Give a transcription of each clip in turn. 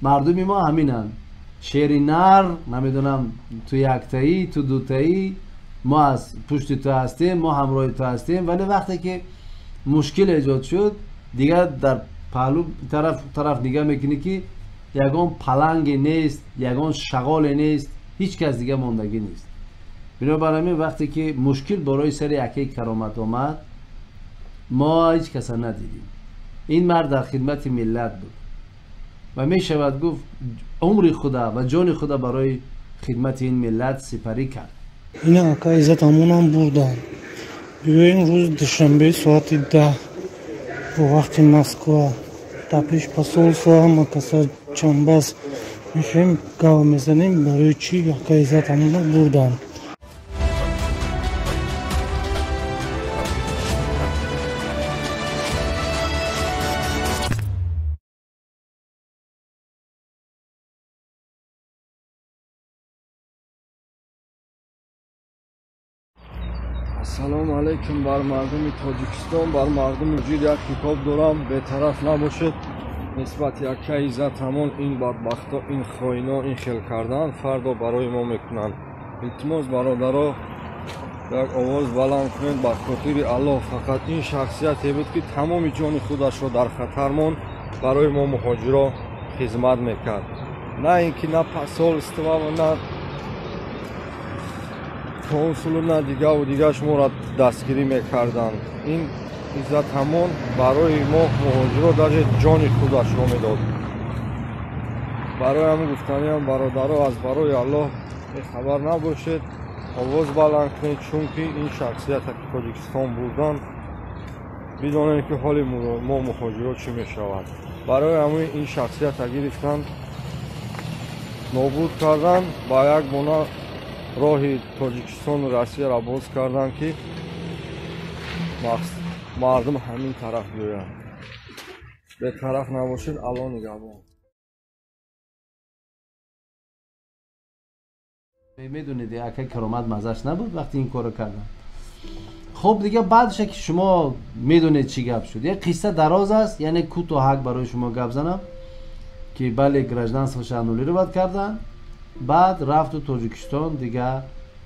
Мардуми мо ҳаминанд. Шери нар, намедонам, ту яктаӣ, ту дутаӣ, мо аз пушти ту ҳастем, мо ҳамроҳи ту ҳастем. Вале вақте ки мушкил эҷод шуд, дигар дар паҳлу тараф нигоҳ мекунӣ ки ягон паланге нест, ягон шағоле нест, ҳеҷ кас дига мондагӣ нест. Бинобар ҳамин вақте ки мушкил барои сари акаи Каромат омад, мо ҳеҷ каса надидем. Ин мард дар хидмати миллат буд ва мешавад гуфт умри худа ва ҷони худа барои хидмати ин миллат сипарӣ кард. Ина ака Иззатамонам бурданд. Биёем рӯзи душанбе соати 10 бо вақти Москва дар пеш посольство ҳама каса чанбас мешавем, гав мезанем, барои чӣ ака Иззатамона бурданд. Ассалому алайкум бар мардуми Тоҷикистон, бар мардуми ҷир як китоб дорам, бетараф набошед нисбати акаи Иззатамон. Ин бадбахто, ин хоино ин хел кардан фардо барои мо мекунанд. Илтимос бародаро, як овоз баланд кунед ба хотири Аллоҳ. Фақат ин шахсияте буд ки тамоми ҷони худашро дар хатар монд, барои мо муҳоҷиро хизмат мекард. На ин ки на посольство, на консулу, на дигаву дигар шуморо дастгирӣ мекарданд. Ин Иззатамон барои мо муҳоҷиро даже ҷони худашро медод. Барои ҳамин гуфтаниам бародаро, аз барои Аллоҳ бехабар набошед, овоз баланд кунед, чунки ин шахсияте ки Тоҷикистон бурдан, бидонед ки ҳоли мо муҳоҷиро чӣ мешавад. Барои ҳамин ин шахсията гирифтан, нобуд кардан, ба як гуна роҳи Тоҷикистону Россияро боз карданд ки мардум ҳамин тараф биёянд. Бетараф набошед, Аллоҳ нигаҳбон. Медонед, акаи Каромат маззаш набуд вақти ин корро кардан. Хуб, дига баъдша ки шумо медонед чӣ гап шуд. Як қисса дароз аст, яъне кӯтоҳак барои шумо гап занам ки бале, гражданствоша аннулировать карданд. Баъд рафту Тоҷикистон, дига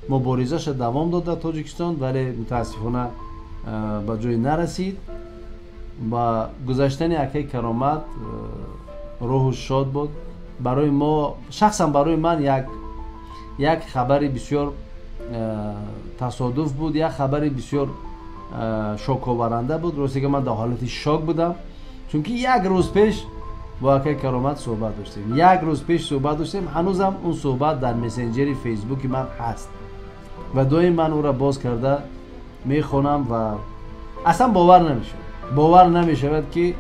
муборизаша давом дод дар Тоҷикистон, вале мутаассифона ба ҷое нарасид. Ба гузаштани акаи Каромат рӯҳу шод буд. Барои мо, шахсан барои ман як хабари бисёр тасодуф буд, як хабари бисёр шоковаранда буд. Ростига ман дар ҳолати шок будам, чунки як рӯз пеш бо акаи Каромат суҳбат доштем. Як рӯз пеш суҳбат доштем, ҳанӯзам он суҳбат дар мессенҷери фейсбуки ман ҳаст ва доим ман ӯро боз карда мехонам ва аслан бовар намешавад. Бовар намешавад ки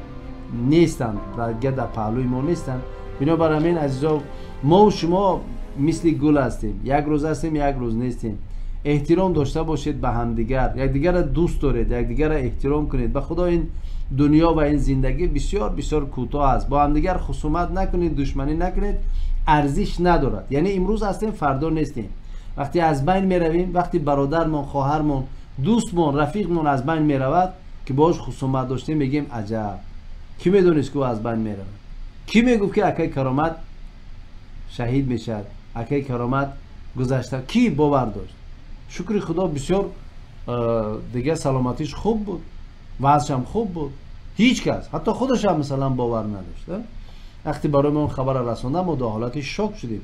нестанд, дига дар паҳлӯи мо нестанд. Бинобар ҳамин азизо, мо шумо мисли гул ҳастем, як рӯз ҳастем, як рӯз нестем. Эҳтиром дошта бошед ба ҳамдигар, якдигарро дӯст доред, якдигарро эҳтиром кунед. Ба худо ин дунё ва ин зиндагӣ бисёр бисёр кӯтоҳ аст. Бо ҳамдигар хусумат накунед, душманӣ накунед, арзиш надорад. Яъне имрӯз ҳастем, фардо нестем. Вақте аз байн меравем, вақте бародармон, хоҳармон, дӯстмон, рафиқмон аз байн меравад ки бош хусумат доштем, мегӯем аҷаб, кӣ медонист ки ӯ аз байн меравад? Кӣ мегуфт ки акаи Каромат шаҳид мешавад, акаи Каромат гузашта? Кӣ бовар дошт? Шукри худо бисёр дига саломатиш хуб буд, вазъшам хуб буд. Ҳеҷ кас, ҳатто худашам масалан бовар надошт. Вақте барои мо он хабарро расонда, мо дар ҳолати шок шудем.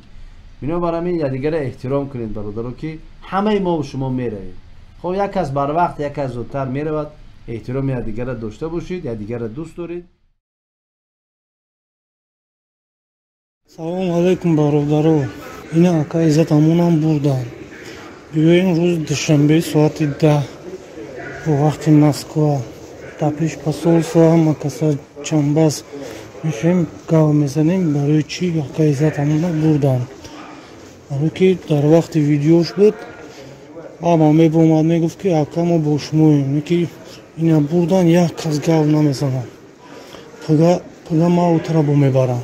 Бинобар ҳамин якдигарро эҳтиром кунед бародаро, ки ҳамаи мо шумо меравем. Хоб, як кас барвақт, як кас зудтар меравад. Эҳтироми якдигарро дошта бошед, якдигарро дӯст доред. Салому алайкум бародаро. Ина ака Иззатамонам бурданд. Биёем рӯзи душанбе соати 10 бо вақти Москва дар пеш посольство ҳама каса чанбас мешавем, гав мезанем, барои чӣ ака Иззатамона бурданд. Барои ки дар вақти видеош буд, ҳама мебомад, мегуфт ки ака мо бо шумоем, ки ина бурдан, як кас гав намезанад. Пага ма утара бо мебарам.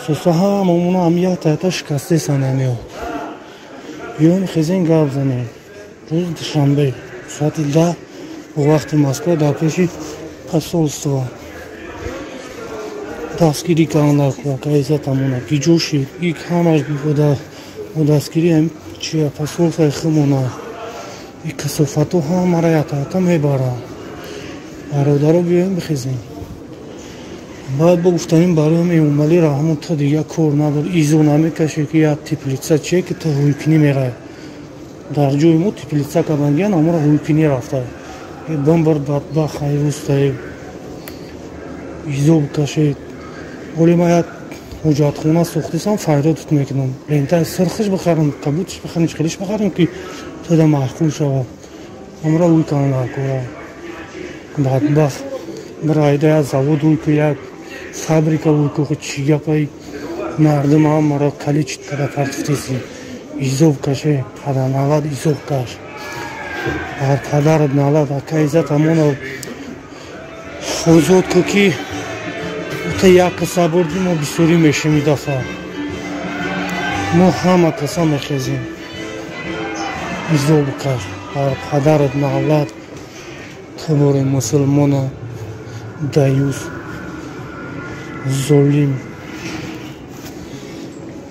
Соса ҳамамона ҳам якта шикастесан амиё. Биёем хезен гап занем. Рӯзи душанбе соати 10 бо вақти Москва дар пеши посольство. Дастгирӣ карданд ака Иззат Амона. Киҷо шид? Ик ҳамаш бо дастгирӣ чия посольствои худмона. И касофатҳо ҳамаро якта мебаранд. Бародаро биёем бихезем. Баъд бо гуфтаним бароям Эмомалӣ Раҳмон та дигар кор надор. Изо намекаше ки як теплица чие ки та ҳуйкунӣ меравад. Дар ҷои мо теплица кардангиян аморо ҳуйкунӣ рафта. Бамбар бадбахт айрӯстае. Изо бикашед. Оли ман як ҳоҷатхона сохтисам файдотат мекунам. Лентаи сирхиш бихарам, кабутиш бихарам, чхелиш бихарам ки тада маъқул шавад. Амра ҳуй карданд кора. Бадбахт. Бирайда як завод ҳуй ку, як фабрика ҳуй ку, чӣ гапай мардум ҳамаро каличит када партифтеси. Изоб каше, паданалад изоб каш. Бар падарат налад, ака Иззат Амона озод ку ки та як каса бурди мо бисёрӣ мешем и дафъа. Мо ҳама каса мехезем. Изоб каш, бар падарат налад, табори мусулмона даюс золим.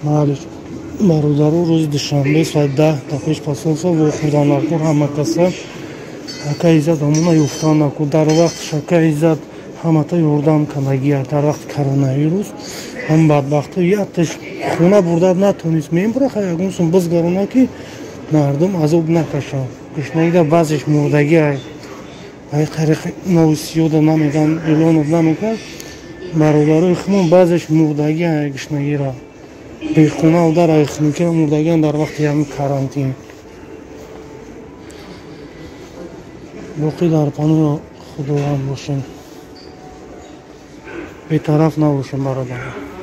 Малиш бародаро рӯзи душанбе соати 10 дар пеш посольство вохӯрдан накун ҳама каса. Ака Иззат Амона ёфтан накун. Дар вақташ ака Иззат ҳамата ёрдам кардагия. Дар вақти коронавирус ҳам бадбахто якташ хона бурда натонист. Мебураха ягон сум бизгарона ки мардум азоб накашанд. Гушнагида баъзеш мурдагия. Ай тариқи новосиёда намеган, эълонот намекард. Бародарои худмон баъзеш мурдагия гушнагира. Бехона дар айхнукира мурдагиан дар вақти ҳамин карантин. Боқӣ дар паноҳи Худованд бошем. Бетараф набошем бародарон.